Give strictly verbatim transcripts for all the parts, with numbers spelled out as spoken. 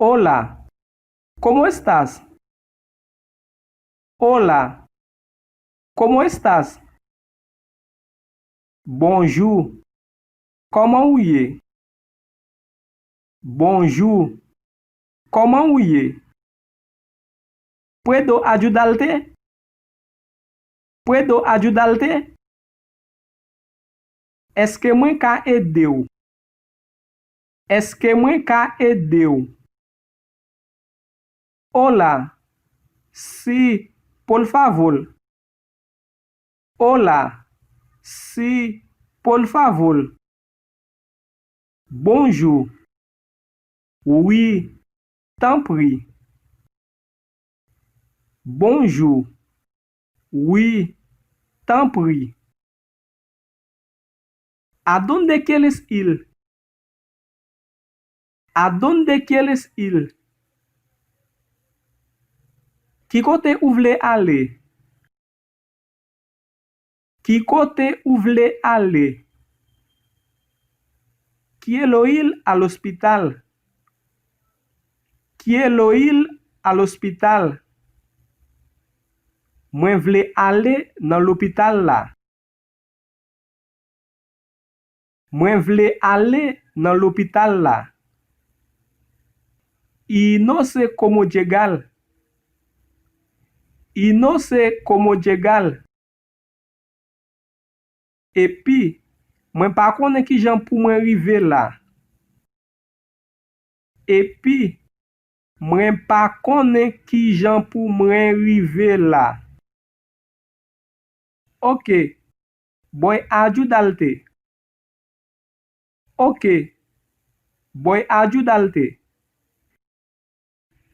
Hola, ¿cómo estás? Hola, ¿cómo estás? Bonjou, kòman ou ye? Bonjou, kòman ou ye? ¿Puedo ayudarte? ¿Puedo ayudarte? Èske mwen ka ede w? Èske mwen ka ede w? Hola, sí, por favor. Hola, sí, por favor. Bonjou. Wi, tanpri. Bonjou. Wi, tanpri. ¿A dónde quieres ir? ¿A dónde quieres ir? Ki kote ou vle ale? Ki kote ou vle ale? Quiero ir al hospital. Quiero ir al hospital. Mwen vle ale nan lopital la. Mwen vle ale nan lopital la. Y no sé cómo llegar. Y no sé cómo llegar. Epi, mwen pa konnen kijan pou mwen rive la. Epi, mwen pa konnen kijan pou mwen rive la. Ok, voy a ayudarte. Ok, voy a ayudarte.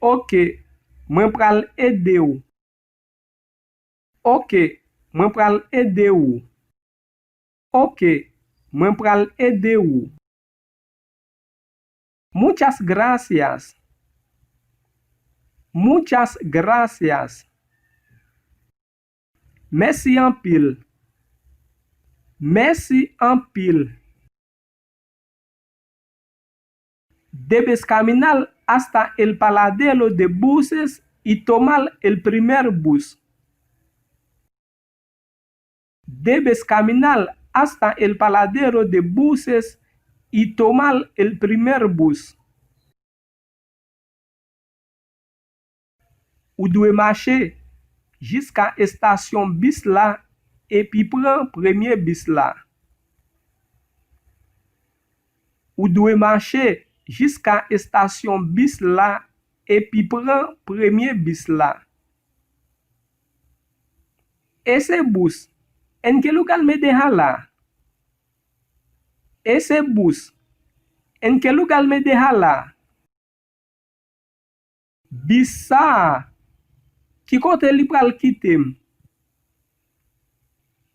Ok, mwen pral ede w. Ok, mwen pral ede w. Ok, mwen pral ede w. Muchas gracias. Muchas gracias. Mèsi anpil. Mèsi anpil. Debes caminar hasta el paradero de buses y tomar el primer bus. Debes caminar hasta el paradero de buses y tomar el primer bus. Ou dwe mache jiska estasyon bis la epi pran premye bis la. Ou dwe mache jiska estasyon bis la epi pran premye bis la. Ese bus, ¿en qué lugar me dejará? Ese bus, ¿en qué lugar me dejará? Bis sa a, ki kote li pral kite m?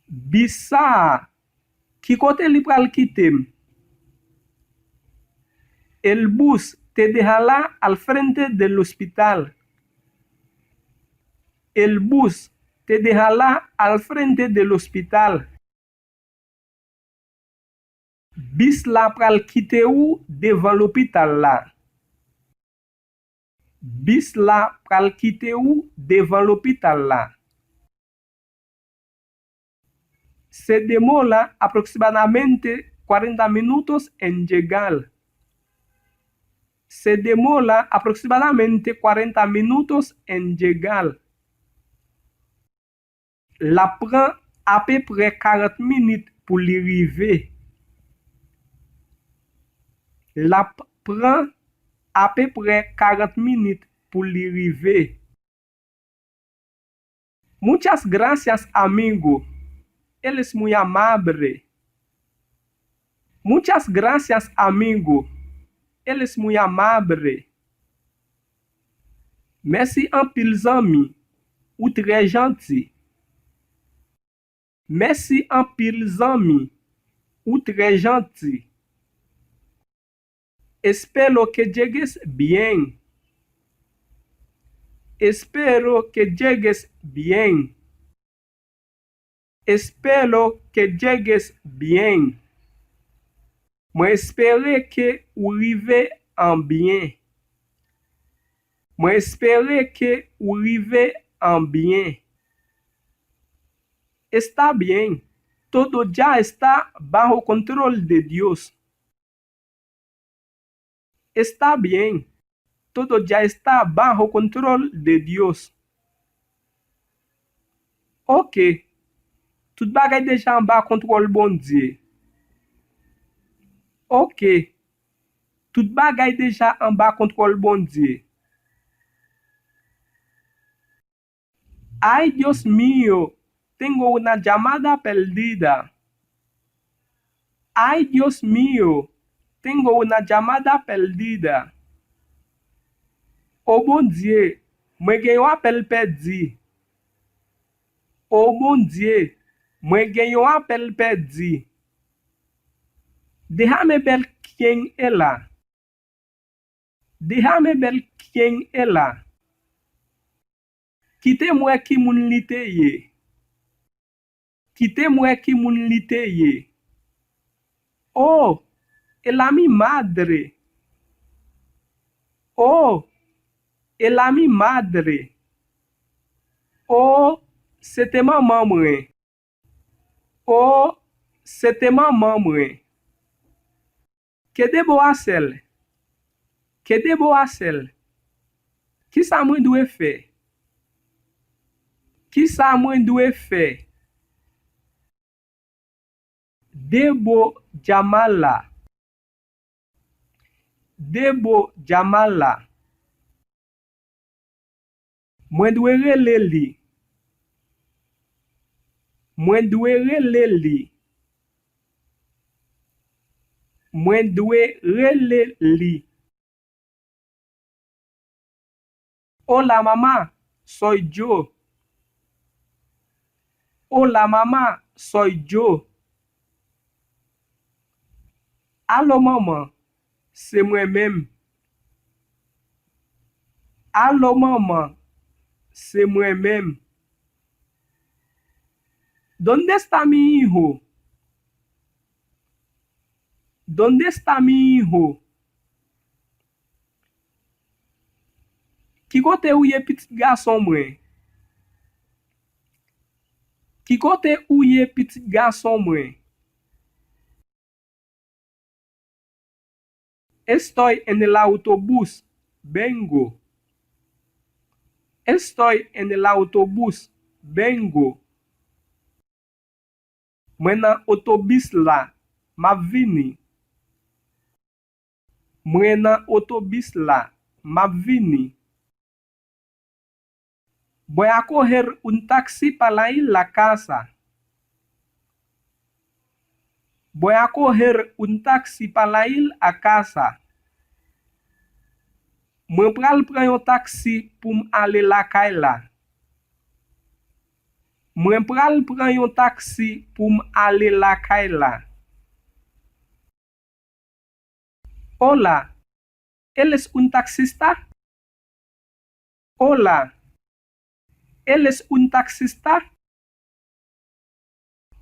Bis sa a, ki kote li pral kite m? El bus te dejará al frente del hospital. El bus te dejará al frente del hospital. Bis la pral kite ou devan lopital la. Bis la pral kite ou devan lopital la. Se demora aproximadamente cuarenta minutos en llegar. Se demora aproximadamente cuarenta minutos en llegar. L ap pran apeprè karant minit pou li rive. L ap pran apeprè karant minit pou li rive. Muchas gracias, amigo. Él es muy amable. Muchas gracias, amigo. Él es muy amable. Mèsi anpil, zanmi. Ou trè janti. Mèsi anpil, zanmi. Ou trè janti. Espero que llegues bien. Espero que llegues bien. Espero que llegues bien. Mwen espere ke ou rive an byen. Mwen espere ke ou rive an byen. Está bien. Todo ya está bajo control de Dios. Está bien. Todo ya está bajo control de Dios. Ok. Tout bagay deja anba kontwòl Bondye. Ok. Tout bagay deja anba kontwòl Bondye. Ay, Dios mío, tengo una llamada perdida. Ay, Dios mío, tengo una llamada perdida. O Bondye, mwen gen yon apèl pèdi. O Bondye, mwen gen yon apèl pèdi. Déjame ver quién era. Déjame ver quién era. Kite m wè ki moun li te ye. Kite m wè ki moun li te ye. Oh, era mi madre. Oh, era mi madre. Oh, se te manman mwen. Oh, se te manman mwen. ¿Qué debo hacer? ¿Qué debo hacer? Kisa mwen dwe fè? Kisa mwen dwe fè? Debo llamarla. Debo llamarla. Mwen dwe rele li. Mwen dwe rele li. Mwen dwe rele li. Hola, mamá, soy yo. Hola, mamá, soy yo. Alo, manman, se mwen menm. Alo, manman, se mwen menm. ¿Dónde está mi hijo? ¿Dónde está mi hijo? Ki kote ou ye, pitit gason mwen? Ki kote ou ye, pitit gason mwen? Estoy en el autobús, vengo. Estoy en el autobús, vengo. Mwen nan otobis la, m ap vini. Mwen nan otobis la, m ap vini. Voy a coger un taxi para ir a casa. Voy a coger un taxi para ir a casa. Mwen pral pran yon taksi pou m ale lakay la. Mwen pral pran yon taksi pou m ale lakay la. Hola, ¿él es un taxista? Hola, ¿él es un taxista?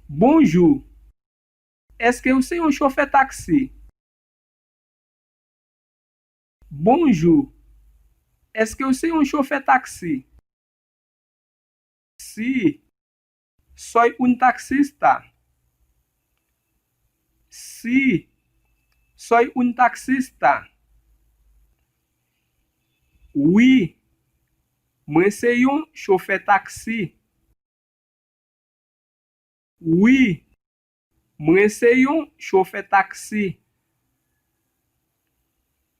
Bonjou, èske w se yon chofè taksi? Bonjou, èske w se yon chofè taksi? Sí, soy un taxista. Sí, soy un taxista. Wi, mwen se yon chofè taksi. Wi, mwen se yon chofè taksi.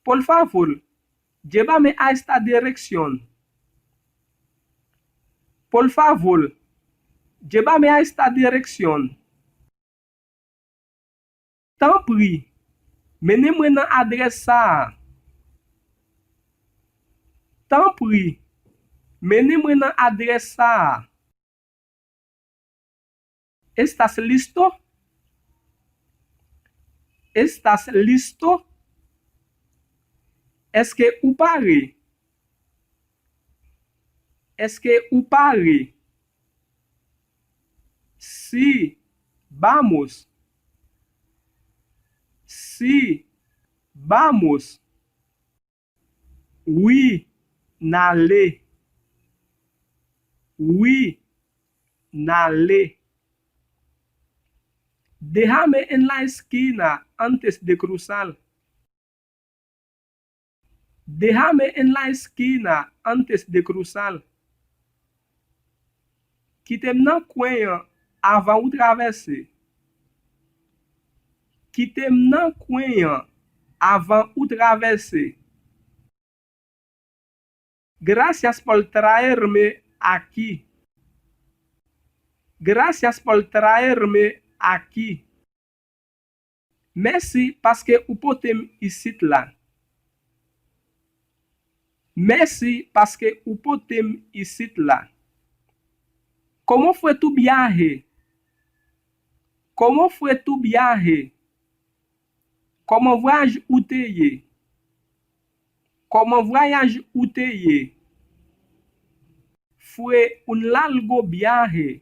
Por favor, llévame a esta dirección. Por favor, llévame a esta dirección. Tanpri, mennen mwen nan adrès sa a. Tanpri, mennen mwen nan adrès sa a. ¿Estás listo? ¿Estás listo? Èske ou pare? Èske ou pare? Sí, vamos. Sí, vamos. Wi, n ale. Wi, n ale. Déjame en la esquina antes de cruzar. Déjame en la esquina antes de cruzar. Kite m nan kwen an avan ou travèse. Kite m nan kwen an avan ou travèse. Gracias por traerme aquí. Gracias por traerme aquí. Mèsi paske ou pote m isit la. Mèsi paske ou pote m isit la. ¿Cómo fue tu viaje? ¿Cómo fue tu viaje? Kòman vwayaj ou te ye? Kòman vwayaj ou te ye? Fue un largo viaje.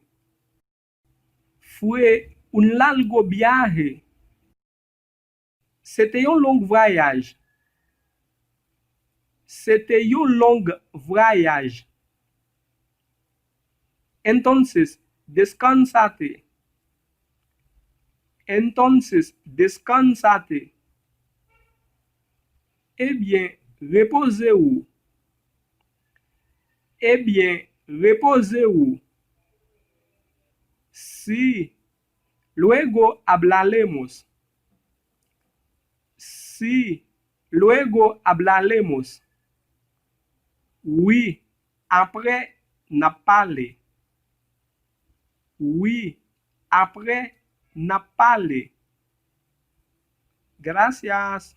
Fue un largo viaje. Se te yon long vwayaj. Se te yon long vwayaj. Entonces, descánsate. Entonces, descánsate. Ebyen, repoze w. Ebyen, repoze w. Sí, luego hablaremos. Sí, luego hablaremos. Wi, apre n ap pale. Wi, apre n ap pale. Gracias.